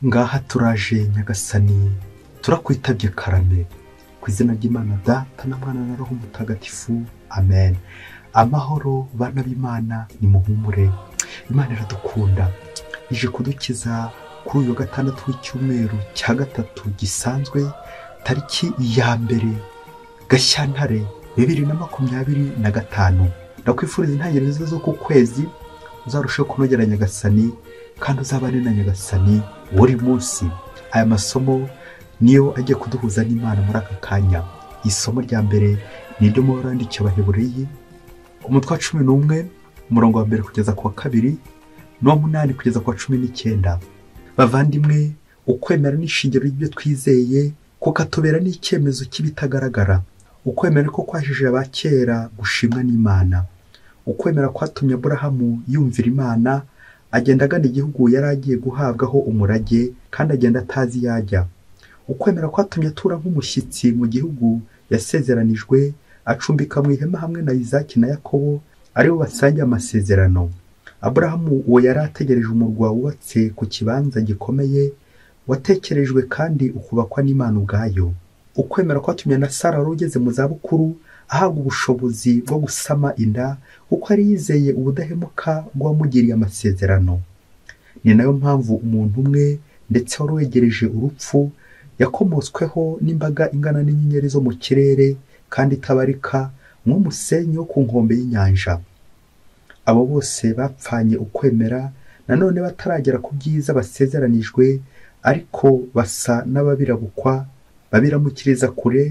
Ngaha turaje Nyagasani, turakwitabye karame, ku izina ry'Imana Data na Mwana na Roho Mutagatifu, amen. Amahoro bana b'Imana, nimuhumure. Imana iradukunda, ije kudukiza kuri uyu wa gatandatu w'icyumweru cya gatatu gisanzwe, tariki ya 1 Gashyantare 2025. Ndakwifuriza intangiriro nziza zo ku kwezi, uzarusheho kunogera Nyagasani kandi uzabane na Nyagasani buri munsi. Aya masomo niyo agiye kuduhuza n'Imana muri aka kanya. Isomo rya mbere ni iryo mu Barandikiye Abahebureyi, umutwe wa 11, umurongo wa 1 kugeza ku wa 2, n'uwa 8 kugeza ku wa 19. Bavandimwe, ukwemera ni ishingiro ry'ibyo twizeye, kukatubera n'icyemezo cy'ibitagaragara. Ukwemera ko kwajije abakera gushimwa n'Imana. Ukwemera kwatumye Aburahamu yumvira Imana, agenda agana igihugu yari agiye guhabwaho umurage, kandi agenda atazi yajya. Ukwemera kwatumye atura nk'umushyitsi mu gihugu yasezeranijwe, acumbika mu ihema hamwe na Izaki na Yakobo, aribo basangiye amasezerano. Aburahamu uwo yari ategereje umurwa wubatse ku kibanza gikomeye, watekerejwe kandi ukubakwa n'Imana ubwayo. Ukwemera kwatumye na Sara wari ugeze mu zabukuru ahabwa ubushobozi bwo gusama inda, kuko yari yizeye ubudahemuka bw'uwamugiriye amasezerano. Ni nayo mpamvu umuntu umwe ndetse wari wegereje urupfu yakomotsweho n'imbaga ingana n'inyenyeri zo mu kirere kandi itabarika nk'umusenyi wo ku nkombe y'inyanja. Abo bose bapfanye ukwemera, nanone bataragera ku byiza basezeranijwe, ariko basa n'ababirabukwa, babiramukiriza kure,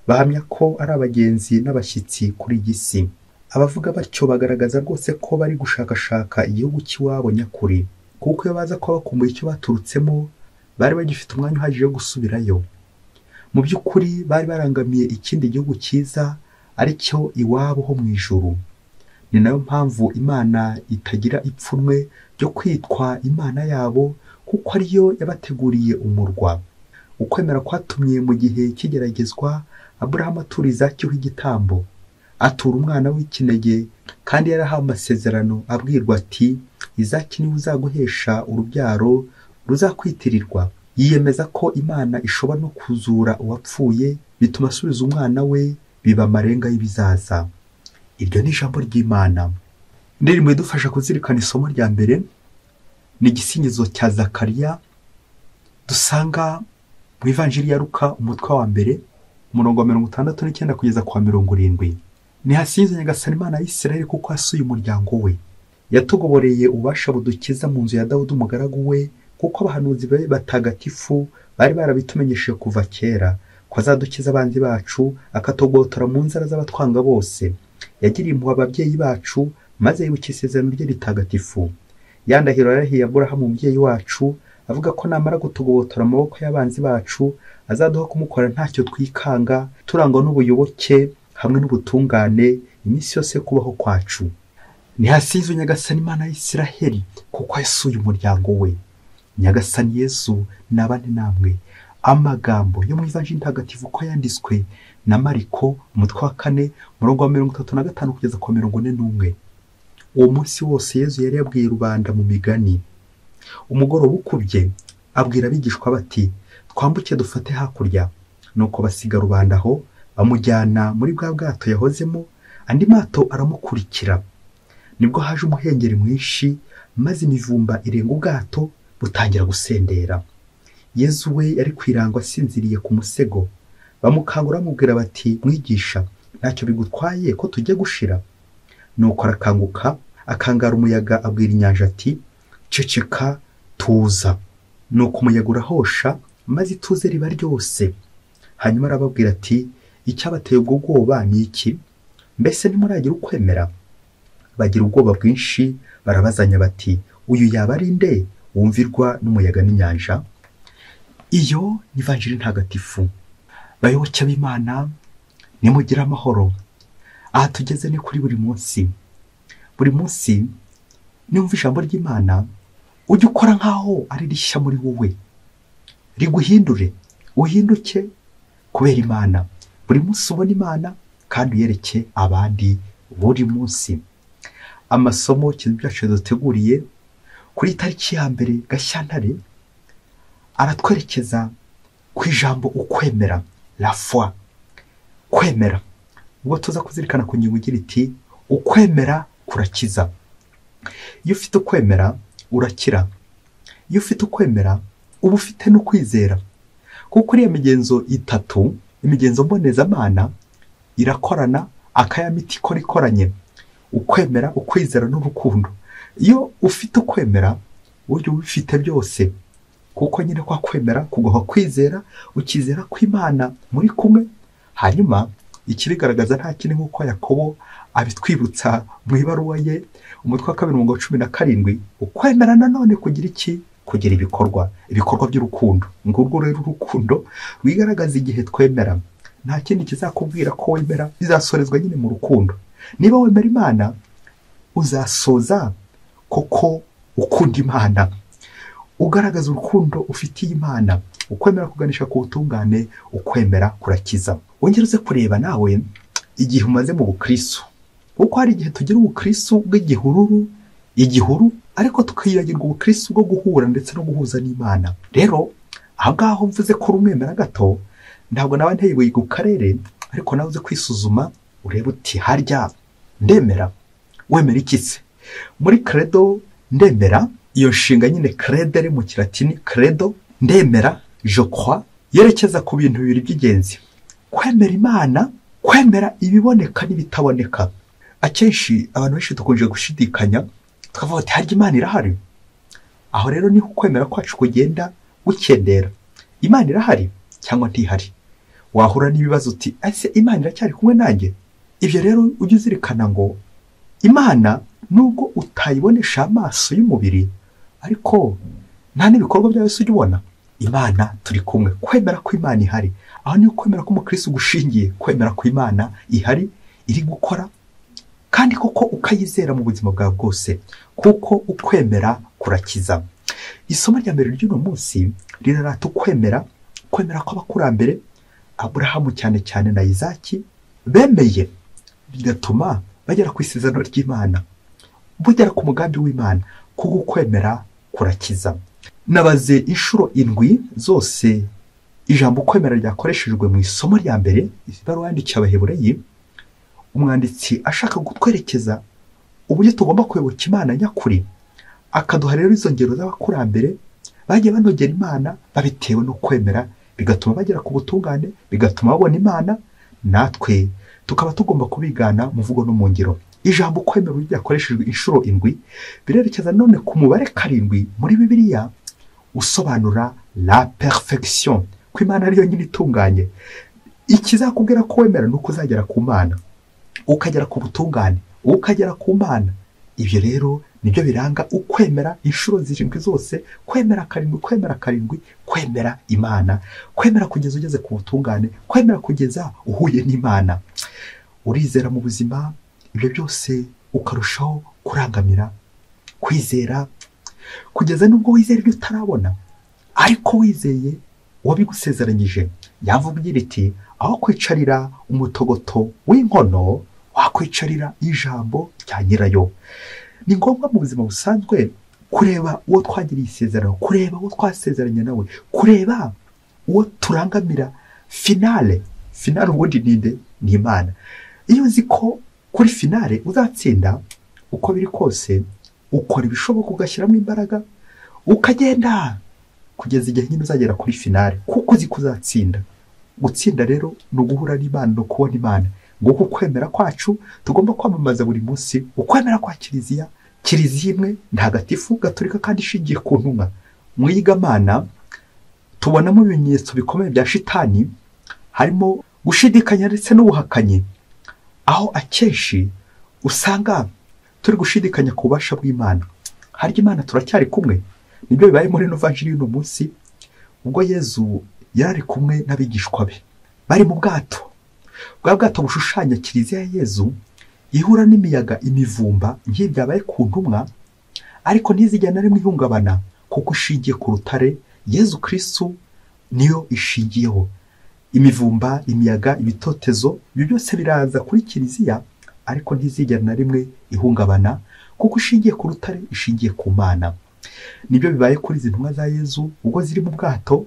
bahamya ko ari abagenzi n'abashyitsi kuri iyi si. Abavuga batyo bagaragaza rwose ko bari gushakashaka igihugu cy'iwabo nyakuri, kuko iyo baza kuba bakumbuye icyo baturutsemo, bari bagifite umwanya uhagije wo gusubirayo. Mu by'ukuri bari barangamiye ikindi gihugu cyiza, ari cyo iwabo ho mu ijuru. Ni nayo mpamvu Imana itagira ipfunwe ryo kwitwa Imana yabo, kuko ariyo yabateguriye umurwa. Ukwemera kwatumye mu gihe cy'igeragezwa Aburahamu atura Izaki ho igitambo, atura umwana w'ikinege, kandi yarahawe amasezerano abwirwa ati: Izaki niwe uzaguhesha urubyaro ruzakwitirirwa. Yiyemeza ko Imana ishobora no kuzura uwapfuye, bituma asubiza umwana we, biba amarenga y'ibizaza. Iryo ni ijambo ry'Imana. Indirimbo idufasha kuzirikana isomo rya mbere ni igisingizo cya Zakariya dusanga mu Ivanjiri ya Luka, umutwe wa 1, umurongo wa 69 kugeza ku wa 70. Nihasingize Nyagasani Imana ya Isirayeli, kuko yasuye umuryango we. Yatugoboreye ububasha budukiza mu nzu ya Dawudi umugaragu we, kuko abahanuzi be batagatifu bari barabitumenyesheje kuva kera, ko azadukiza abanzi bacu, akatugotora mu nzara z'abatwanga bose. Yagiriye impuhwe ababyeyi bacu, maze yibuka isezerano rye ritagatifu. Ya ndahiro yarahiye Aburahamu umubyeyi wacu, avuga ko namara gutugobotora amaboko y'abanzi bacu, azaduha kumukora ntacyo twikanga, turangwa n'ubuyoboke hamwe n'ubutungane iminsi yose yo kubaho kwacu. Nihasizwe Nyagasani Imana ya Isiraheli, kuko yasuye umuryango we. Nyagasani Yesu nabane namwe. Amagambo yo mu Ivanjiri ntagatifu uko yanditswe na Mariko, umutwe wa 4, umurongo wa 35 kugeza ku wa 41. Uwo munsi wose Yesu yari yabwiye rubanda mu migani. Umugoroba ukubye abwira abigishwa bati: twambuke dufate hakurya. Nuko basiga rubanda aho, bamujyana muri bwa bwato yahozemo, andi mato aramukurikira. Nibwo haje umuhengeri mwinshi, maze imivumba irenga ubwato butangira gusendera. Yezu we yari kwirangwa asinziriye ku musego. Bamukangura bamubwira bati: Mwigisha, ntacyo bigutwaye ko tujya gushira? Nuko arakanguka, akangara umuyaga, abwira inyanja ati: ceceka, tuza. Nuko umuyaga urahosha, maze ituze riba ryose. Hanyuma arababwira ati: icyabateye ubwo bwoba ni iki? Mbese ntimuragira ukwemera? Bagira ubwoba bwinshi, barabazanya bati: uyu yaba ari nde wumvirwa n'umuyaga n'inyanja? Iyo ni Ivanjiri ntagatifu. Bayoboke b'Imana, nimugire amahoro. Aha tugeze ni kuri buri munsi. Buri munsi niwumva ijambo ry'Imana, ujye ukora nkaho ari rishya muri wowe, riguhindure, uhinduke kubera Imana. Buri munsi ubona Imana kandi uyereke abandi buri munsi. Amasomo Kiliziya yacu yaduteguriye kuri tariki ya 1 Gashyantare aratwerekeza ku ijambo ukwemera, la foi, kwemera. Ubwo tuza kuzirikana ku ngingo igira iti ukwemera kurakiza. Iyo ufite ukwemera urakira. Iyo ufite ukwemera uba ufite no kwizera, kuko iriya migenzo itatu, imigenzo mbonezamana, irakorana, akayamiti ikora ikoranye: ukwemera, ukwizera n'urukundo. Iyo ufite ukwemera ujya ubifite byose, kuko nyine kwa kwemera kuguha kwizera, ukizera ko Imana muri kumwe. Hanyuma ikibigaragaza nta kindi nk'uko Yakobo abitwibutsa mu ibaruwa ye, umutwe wa 2 umurongo wa 17, ukwemera nanone kugira iki? Kugira ibikorwa, ibikorwa by'urukundo. Ngurwo rero urukundo rwigaragaza igihe twemera. Nta kindi kizakubwira ko wemera, bizasorezwa nyine mu rukundo. Niba wemera Imana uzasoza koko ukunda Imana, ugaragaza urukundo ufitiye Imana. Ukwemera kuganisha ku butungane, ukwemera kurakiza. Wongere uze kureba nawe igihe umaze mu bukristo, kuko hari igihe tugira ubukristo bw'igihururu, igihuru, ariko tukibagirwa ubukristo bwo guhura ndetse no guhuza n'Imana. Rero aho ngaho mvuze ko urumwemera gato, ntabwo naba nteye ibuye ku karere, ariko nawe uze kwisuzuma urebe uti harya ndemera. Wemera iki se? Muri credo ndemera, iyo nshinga nyine credere mu kilatini, credo ndemera, je crois, yerekeza ku bintu bibiri by'ingenzi: kwemera Imana, kwemera ibiboneka n'ibitaboneka. Akenshi abantu benshi dukunze gushidikanya, tukavuga ati harya Imana irahari? Aho rero niho ukwemera kwacu kugenda gukendera. Imana irahari cyangwa ntihari? Wahura n'ibibazo uti ese Imana iracyari kumwe nanjye? Ibyo rero ujye uzirikana ngo Imana nubwo utayibonesha amaso y'umubiri, ariko nta n'ibikorwa byawe se ujya ubona. Imana turi kumwe. Kwemera ko Imana ihari, aho niho kwemera ko umukristo gushingiye, kwemera ko Imana ihari, iri gukora, kandi koko ukayizera mu buzima bwawe bwose, kuko ukwemera kurakiza. Isomo rya mbere ry'uno munsi rirarata ukwemera, kwemera kw'abakurambere Aburahamu cyane cyane na Izaki bemeye, bigatuma bagera ku isezerano ry'Imana, bugera ku mugambi w'Imana, kuko ukwemera kurakiza. Nabaze inshuro 7 zose ijambo ukwemera ryakoreshejwe mu isomo rya mbere, ibaruwa yandikiwe Abahebureyi, umwanditsi ashaka kutwerekeza uburyo tugomba kuyoboka Imana nyakuri, akaduha rero izo ngero z'abakurambere bagiye banogera Imana babitewe no kwemera, bigatuma bagera ku butungane, bigatuma babona Imana. Natwe tukaba tugomba kubigana mu mvugo no mu ngiro. Ijambo ukwemera ryakoreshejwe inshuro 7 birerekeza none ku mubare 7 muri Bibiliya, usobanura la perfection, ko Imana ariyo nyine itunganye. Ikizakubwira ko wemera ni uko uzagera ku Mana, ukagera ku butungane, ukagera ku Mana. Ibyo rero nibyo biranga ukwemera inshuro 7 zose, kwemera 7, kwemera 7, kwemera Imana, kwemera kugeza ugeze ku butungane, kwemera kugeza uhuye n'Imana. Urizera mu buzima, ibyo byose ukarushaho kurangamira kwizera, kugeza nubwo wizera ibyo utarabona, ariko wizeye uwabigusezeranyije. Yavuga iti aho kwicarira umutogoto w'inkono, wakwicarira ijambo rya nyirayo. Ni ngombwa mu buzima busanzwe kureba uwo twagiriye isezerano, kureba uwo twasezeranye nawe, kureba uwo turangamira finale. Finale ubundi ninde? Ni Imana. Iyo uzi ko kuri finale uzatsinda, uko biri kose ukora ibishoboka, ugashyiramo imbaraga, ukagenda kugeza igihe nyine uzagera kuri finale, kuko uzi ko uzatsinda. Gutsinda rero ni uguhura n'Imana, no kubona Imana. Nguko ukwemera kwacu tugomba kwamamaza buri munsi, ukwemera kwa Kiliziya, Kiliziya imwe ntagatifu gatolika kandi ishingiye ku ntumwa. Mu iyigamana tubonamo ibimenyetso bikomeye bya shitani, harimo gushidikanya ndetse n'ubuhakanyi, aho akenshi usanga turi gushidikanya ku bubasha bw'Imana. Harya Imana turacyari kumwe? Nibyo bibaye muri ino vanjiri y'uno munsi, ubwo Yezu yari kumwe n'abigishwa be bari mu bwato, bwa bwato bushushanya Kiliziya ya Yezu ihura n'imiyaga, imivumba nk'ibi byabaye ku ntumwa, ariko ntizigera na rimwe ihungabana, kuko ishingiye ku rutare Yezu Kristu niyo ishingiyeho. Imivumba, imiyaga, ibitotezo, ibyo byose biraza kuri Kiliziya, ariko ntizigera na rimwe ihungabana, kuko ishingiye ku rutare, ishingiye ku Mana. Nibyo bibaye kuri izi ntumwa za Yezu ubwo ziri mu bwato,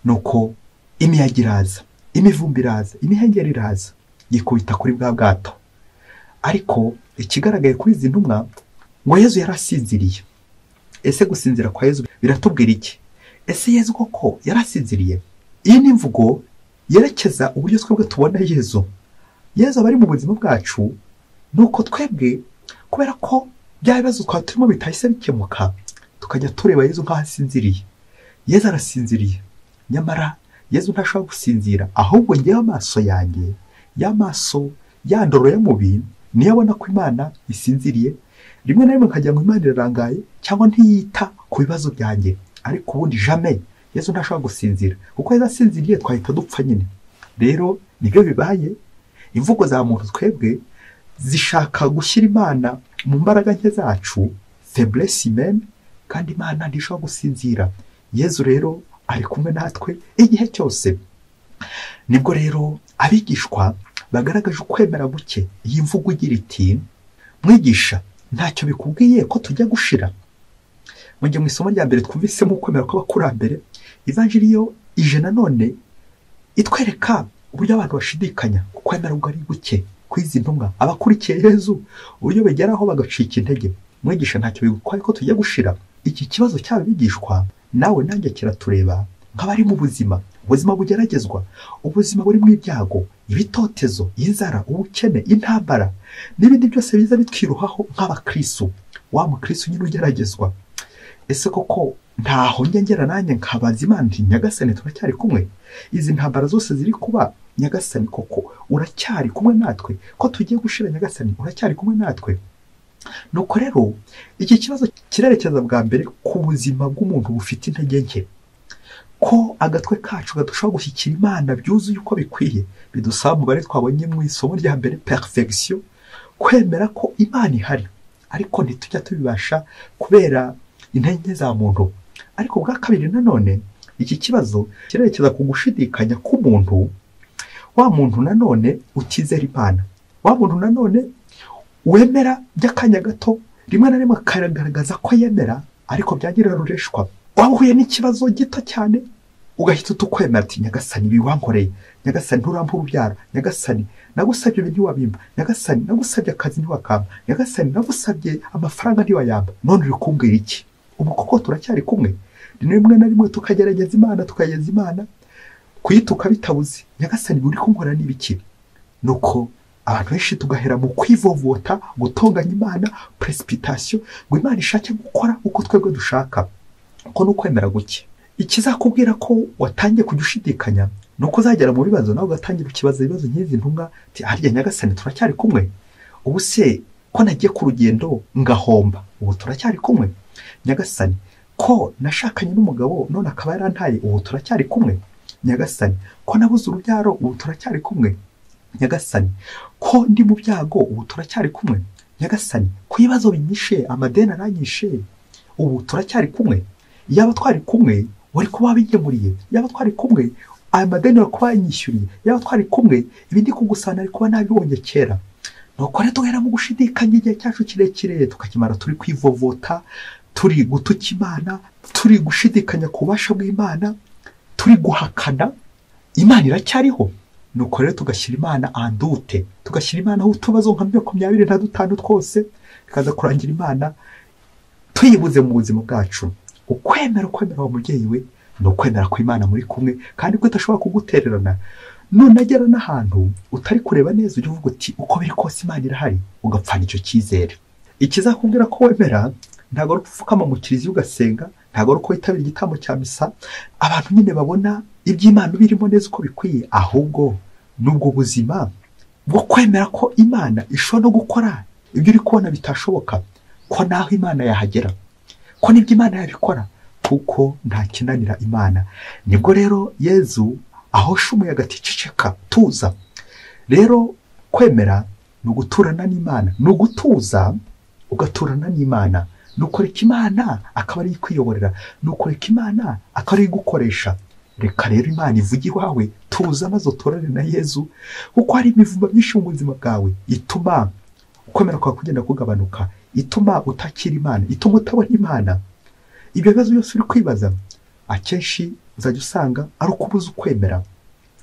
nuko imiyaga iraza, imivumbi iraza, imihengeri iraza, yikubita kuri bwa bwato. Ariko ikigaragaye kuri izi ntumwa ngo Yezu yarasinziriye. Ese gusinzira kwa Yezu biratubwira iki? Ese Yezu koko yarasinziriye? Iyi ni imvugo yerekeza uburyo twebwe tubona Yezu. Yezu aba ari mu buzima bwacu, nuko twebwe kubera ko bya bibazo twaba turimo bitahise bikemuka, tukajya tureba Yezu nk'aho asinziriye. Yezu arasinziriye, nyamara Yezu ntashobora gusinzira, ahubwo ngewe amaso yanjye, y'amaso yandoro ya mubi, niyo abona ko Imana isinziriye. Rimwe na rimwe nkagira ngo Imana irarangaye cyangwa ntiyita ku bibazo byanjye, ariko ubundi jamais Yezu ntashobora gusinzira, kuko Yezu asinziriye twahita dupfa nyine. Rero nibyo bibaye. Imvugo za muntu twebwe zishaka gushyira Imana mu mbaraga nke zacu, faiblesse humaine, kandi Imana ntishobora gusinzira. Yezu rero ari kumwe natwe igihe cyose. Nibwo rero abigishwa bagaragaje ukwemera guke. Iyi mvugo igira iti: mwigisha, ntacyo bikubwiye ko tujya gushira? Mu gihe mu isomo rya mbere twumvisemo ukwemera kw'abakurambere, Ivanjiri yo ije nanone itwereka uburyo abantu bashidikanya, ukwemera ubwo ari guke kw'izi ntumwa, abakurikiye Yezu, uburyo bageraho bagacika intege. Mwigisha, ntacyo bigutwaye ko tujya gushira? Iki kibazo cy'aba bigishwa nawe nanjye kiratureba nk'abari mu buzima, ubuzima bugeragezwa, ubuzima buri mu ibyago, ibitotezo, inzara, ubukene, intambara n'ibindi byose biza bitwirohaho nk'abakristo. Wa mukristo nyine ugeragezwa, ese koko ntaho njya ngera nanjye nkabaza Imana nti Nyagasani turacyari kumwe? Izi ntambara zose ziri kuba, Nyagasani koko uracyari kumwe natwe? Ko tugiye gushira, Nyagasani uracyari kumwe natwe? Nuko rero iki kibazo kirerekeza bwa mbere ku buzima bw'umuntu bufite intege nke, ko agatwe kacu kadashobora gushyikira Imana byuzuye uko bikwiye. Bidusaba umubare twabonye mu isomo rya mbere, perfection, kwemera ko Imana ihari, ariko ntitujya tubibasha kubera intege za muntu. Ariko bwa kabiri nanone iki kibazo kirerekeza ku gushidikanya k'umuntu, wa muntu nanone utizera Imana, wa muntu nanone wemera by'akanya gato, rimwe na rimwe akagaragaza ko yemera ariko byagira rureshwa. Waba uhuye n'ikibazo gito cyane ugahita utukwemera ati Nyagasani ibi wankoreye, Nyagasani nturampa urubyaro, Nyagasani nagusabye ibi ntiwabimpa, Nyagasani nagusabye akazi ntiwakampa, Nyagasani nagusabye amafaranga ntiwayampa, none uri kumbwira iki? Ubu koko turacyari kumwe? Rimwe na rimwe tukagerageza Imana, tukageza Imana kuyituka bitabuze, Nyagasani uri kunkora n'ibiki? Nuko abantu benshi tugahera mu kwivovota, gutonganya Imana, precipitation, ngo Imana ishake gukora uko twebwe dushaka. Uko ni ukwemera guke. Ikizakubwira ko watangiye kujya ushidikanya nuko uzagera mu bibazo nawe ugatangira ukibaza ibibazo nk'izi ntumwa, ati harya Nyagasani turacyari kumwe? Ubu se ko nagiye ku rugendo ngahomba, ubu turacyari kumwe? Nyagasani ko nashakanye n'umugabo none akaba yarantaye, ubu turacyari kumwe? Nyagasani ko nabuze urubyaro, ubu turacyari kumwe? Nyagasani ko ndi mu byago, ubu turacyari kumwe? Nyagasani ko ibibazo binyishe, amadeni aranyishe, ubu turacyari kumwe? Yaba twari kumwe wari kuba wabigemuriye, yaba twari kumwe aya madeni wari kuba yanyishyuriye, yaba twari kumwe ibi ndi kugusana ari kuba nabibonye kera. Nuko rero tugahera mu gushidikanya igihe cyacu kirekire, tukakimara turi kwivovota, turi gutuka Imana, turi gushidikanya ku bubasha bw'Imana, turi guhakana Imana iracyariho. Nuko rero tugashyira Imana andute, tugashyira Imana aho utubazo nka 25 twose, bikaza kurangira Imana tuyibuze mu buzima bwacu. Ukwemera, ukwemera wa mubyeyi we ni ukwemera ko Imana muri kumwe, kandi ko idashobora kugutererana. Nunagera n'ahantu utari kureba neza ujye uvuga uti uko biri kose Imana irahari, ugapfana icyo cyizere. Ikizakubwira ko wemera ntabwo ari upfukama mu kiliziya ugasenga, ntabwo ari uko witabira igitambo cya misa, abantu nyine babona iby'Imana birimo neza uko bikwiye, ahubwo n'ubwo buzima bwo kwemera ko Imana ishobora no gukora ibyo uri kubona bitashoboka, ko naho Imana yahagera, ko nibyo Imana yabikora, kuko nta kinanira Imana. Nibwo rero Yezu ahosha umuyaga ati ceceka, tuza. Rero kwemera ni uguturana n'Imana, ni ugutuza ugaturana n'Imana, ni ukureka Imana akaba ari ikwiyoborera, ni ukureka Imana akaba ari igukoresha. Reka rero Imana ivuge iwawe, tuza maze uturane na Yezu, kuko hari imivumba myinshi mu buzima bwawe ituma ukwemera kwawe kugenda kugabanuka, ituma utakira Imana, ituma utabona Imana. Ibyo bibazo byose uri kwibaza akenshi uzajya usanga ari uko ubuze ukwemera.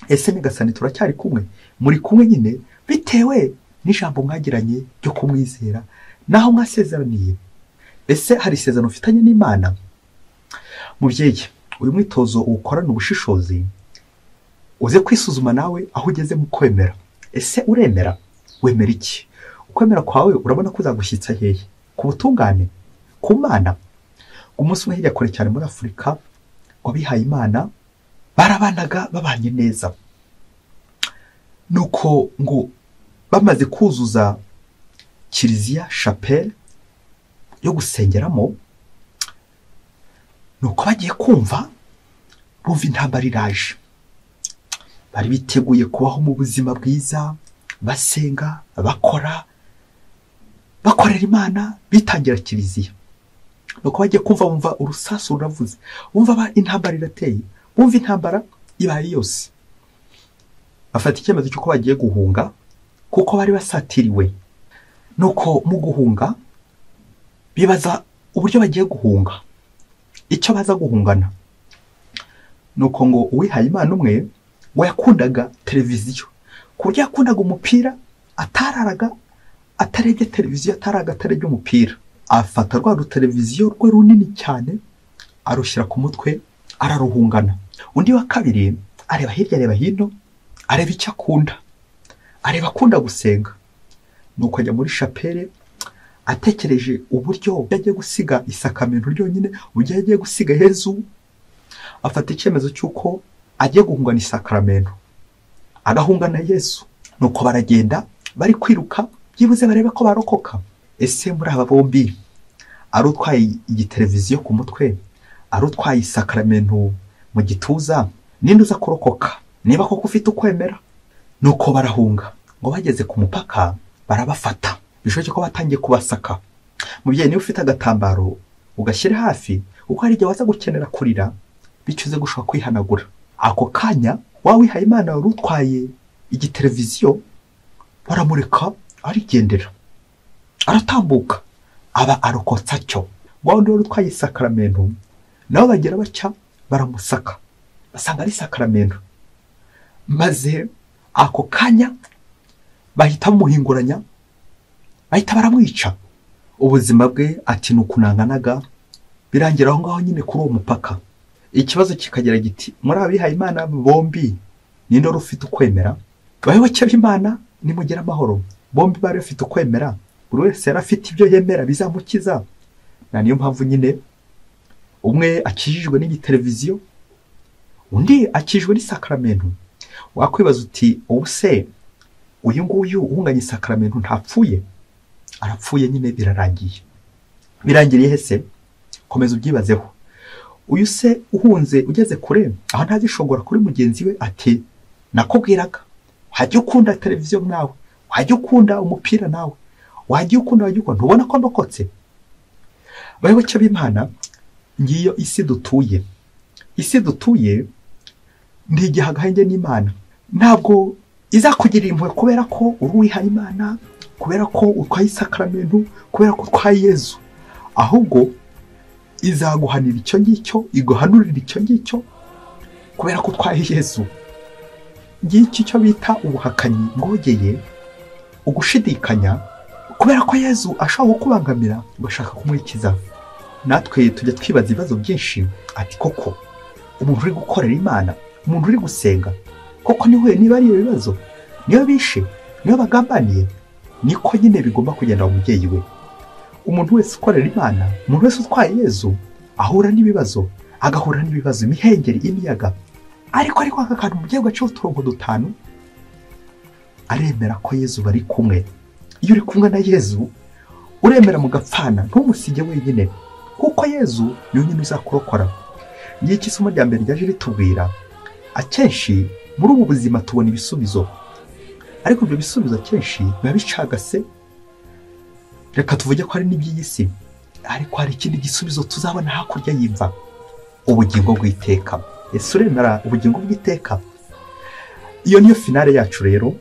Ese Nyagasani turacyari kumwe? Muri kumwe nyine bitewe n'ijambo mwagiranye ryo kumwizera naho mwasezeraniye. Ese hari isezerano ufitanye n'Imana? Mubyeyi, uyu mwitozo uwukorana ubushishozi, uze kwisuzuma nawe aho ugeze mu kwemera. Ese uremera? Wemera iki? Ukwemera kwawe urabona ko uzagushyitsa hehe? Ku butungane? Ku Mana? Umunsi umwe hirya kure cyane muri Afurika, ngo abihaye Imana barabanaga babanye neza. Nuko ngo bamaze kuzuza kiliziya chapelle yo gusengeramo, nuko bagiye kumva bumva intambara iraje. Bari biteguye kubaho mu buzima bwiza, basenga, bakora, bakorera Imana, bitangira kiliziya. Nuko bagiye kumva bumva urusasu ruravuze, bumva intambara irateye, bumva intambara ibaye yose. Bafata icyemezo cy'uko bagiye guhunga kuko bari basatiriwe. Nuko mu guhunga bibaza uburyo bagiye guhunga, icyo baza guhungana. Nuko ngo uwihaye Imana umwe ngo yakundaga televiziyo, ku buryo yakundaga umupira, atararaga atarebye televiziyo, ataraga atarebye umupira. Afata rwa ruteleviziyo rwe runini cyane arushyira ku mutwe araruhungana. Undi wa kabiri areba hirya areba hino, areba icyo akunda, areba akunda gusenga. Nuko ajya muri chapelle atekereje uburyo yagiye gusiga isakamento ryonyine, uburyo yagiye gusiga Yezu. Afata icyemezo cy'uko agiye guhungana isakaramento, agahungana Yesu. Nuko baragenda bari kwiruka byibuze barebe ko barokoka. Ese muri aba bombi, ari utwaye igiteleviziyo ku mutwe, ari utwaye isakaramento mu gituza, ninde uza kurokoka niba koko ufite ukwemera? Nuko barahunga, ngo bageze ku mupaka barabafata, bishoboke ko batangiye kubasaka. Mubyeyi, niba ufite agatambaro ugashyire hafi, kuko hari igihe waza gukenera kurira, bityo uze gushobora kwihanagura. Ako kanya wa wihaye Imana wari utwaye igiteleviziyo baramureka arigendera, aratambuka, aba arokotse atyo. Wa wundi wari utwaye isakaramento nabo bagera batya baramusaka, basanga ari isakaramento, maze ako kanya bahita bamuhinguranya, bahita baramwica. Ubuzima bwe ati nukunanganaga birangira aho ngaho nyine kuri uwo mupaka. Ikibazo kikagira giti, muri abihaye Imana bombi ninde wari ufite ukwemera? Bayoboke b'Imana nimugera amahoro, bombi bari bafite ukwemera, buri wese yari afite ibyo yemera bizamukiza. Na niyo mpamvu nyine umwe akijijwe n'igiteleviziyo, undi akijijwe n'isakaramento. Wakwibaza uti ubu se uyu nguyu uhunganye isakaramento ntapfuye? Arapfuye nyine, birarangiye. Birangiriye hese? Komeza ubyibazeho. Uyu se uhunze ugeze kure, aho ntazishobora kuri mugenzi we ati nakubwiraga, wajya ukunda televiziyo nawe, wajya ukunda umupira nawe, wajya ukunda, ntubona ko ndokotse? Bayoboke b'Imana, ngiyo isi dutuye. Isi dutuye ntigiha agahenge n'Imana. Ntabwo izakugirira impuhwe kubera ko uri uwihaye Imana, kubera ko utwaye isakaramento, kubera ko utwaye Yezu. Ahubwo izaguhanira icyo ngicyo, iguhanurira icyo ngicyo kubera ko utwaye Yezu. Ngiki icyo bita ubuhakanyi bwogeye, ugushidikanya, kubera ko Yezu ashobora kukubangamira ugashaka kumwikiza. Natwe tujya twibaza ibibazo byinshi, ati koko umuntu uri gukorera Imana, umuntu uri gusenga, koko niwe niba ari ibibazo, niyo bishe, niyo bagambaniye? Niko nyine bigomba kugenda umubyeyi we. Umuntu wese ukorera Imana, umuntu wese utwaye Yezu ahura n'ibibazo, agahura n'ibibazo, imihengeri, imiyaga. Ariko aka kantu umubyeyi gaciye uturongo dutanu, aremera ko Yezu bari kumwe. Iyo uri kumwe na Yezu uremera mugapfana, ntumusige wenyine, kuko Yezu niwe nyine uzakurokora. Ngiki isomo rya mbere ryaje ritubwira. Akenshi muri ubu buzima tubona ibisubizo, ariko ibyo bisubizo akenshi biba bicagase. Reka tuvuge ko ari n'iby'iyi si, ariko hari ikindi gisubizo tuzabona hakurya y'imva, ubugingo bw'iteka. Ese uremera ubugingo bw'iteka? Iyo niyo finale yacu rero,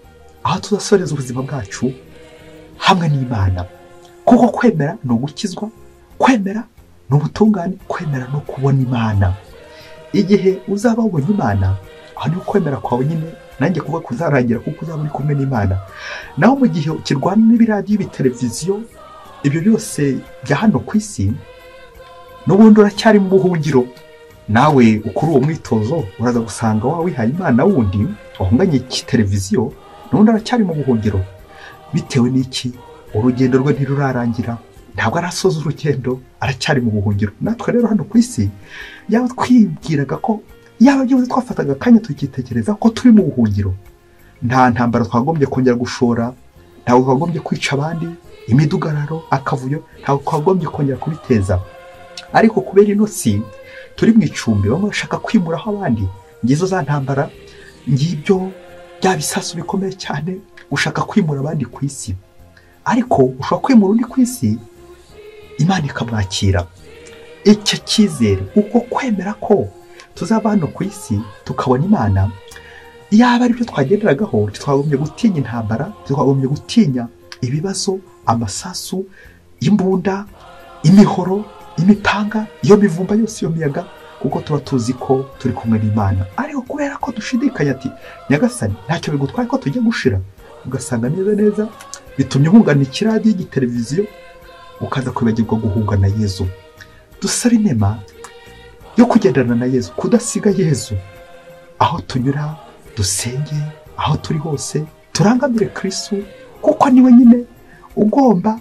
aho tuzasoreza ubuzima bwacu hamwe n'Imana. Kuko kwemera ni ugukizwa, kwemera Ni ubutungane, kwemera no kubona Imana. Igihe uzaba wabonye Imana, aho ni ukwemera kwawe nyine, nanjye kuvuga kuzarangira kuko uzaba uri kumwe n'Imana. Naho mu gihe ukirwana n'ibiradiyo, ibiteleviziyo, ibyo byose bya hano ku isi, n'ubundi uracyari mu buhungiro. Nawe ukuri uwo mwitozo uraza gusanga wa wihaye Imana wundi wahunganye televiziyo, n'ubundi aracyari mu buhungiro. Bitewe n'iki? Urugendo rwe ntirurarangira, ntabwo arasoza urugendo, aracyari mu buhungiro. Natwe rero hano ku isi, yaba twibwiraga ko, yaba byibuze twafataga akanya tukitekereza ko turi mu buhungiro, nta ntambara twagombye kongera gushora, ntabwo twagombye kwica abandi, imidugararo, akavuyo, ntabwo twagombye kongera kubiteza. Ariko kubera ino si turi mu icumbi, bamwe bashaka kwimuraho abandi, ngizo za ntambara, ngibyo bya bisasu bikomeye cyane, ushaka kwimura abandi ku isi. Ariko ushobora kwimura undi ku isi, Imana ikamwakira. Icyo cyizere, uko kwemera ko tuzaba hano ku isi tukabona Imana, yaba aribyo twagenderagaho, twagombye gutinya intambara, twagombye gutinya ibibazo, amasasu, imbunda, imihoro, imipanga, iyo mivumba yose, iyo miyaga, kuko tuba tuzi ko turi kumwe n'Imana. Ariko kubera ko dushidikanya ati Nyagasani ntacyo bigutwaye ko tujya gushira, ugasanga neza neza bitumye uhungana ikiradiyo, igiteleviziyo, ukaza kwibagirwa guhungana Yezu. Dusaba inema yo kugendana na Yezu, kudasiga Yezu. Aho tunyura dusenge, aho turi hose turangamire Kristo, kuko niwe nyine ugomba,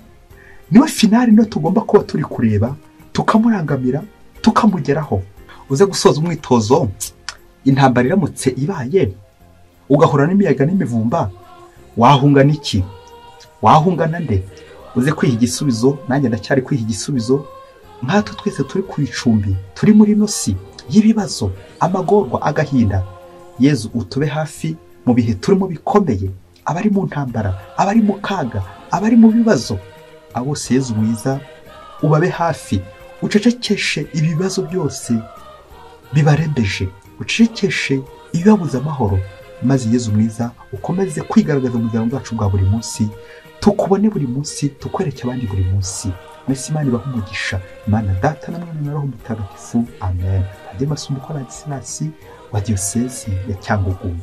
niwe finali no tugomba kuba turi kureba, tukamurangamira, tukamugeraho. Uze gusoza umwitozo, intambara iramutse ibaye, ugahura n'imiyaga n'imivumba, wahungana iki? Wahungana nde? Uze kwiha igisubizo, nanjye ndacyari kwiha igisubizo. Nkatwe twese turi ku icumbi, turi muri ino si y'ibibazo, amagorwa, agahinda, Yezu utube hafi mu bihe turimo bikomeye, abari mu ntambara, abari mu kaga, abari mu bibazo, abo bose Yezu mwiza ubabe hafi, ucecekeshe ibibazo byose bibarembeje, ucecekeshe ibibabuza amahoro, maze Yezu mwiza ukomeze kwigaragaza mu buzima bwacu bwa buri munsi, tukubone buri munsi, tukwereke abandi buri munsi. Mwese Imana ibahe umugisha. Imana Data na Mwana na Roho Mutagatifu. Amen. Padiri Masumbuko Ladislas wa Diyosezi ya Cyangugu.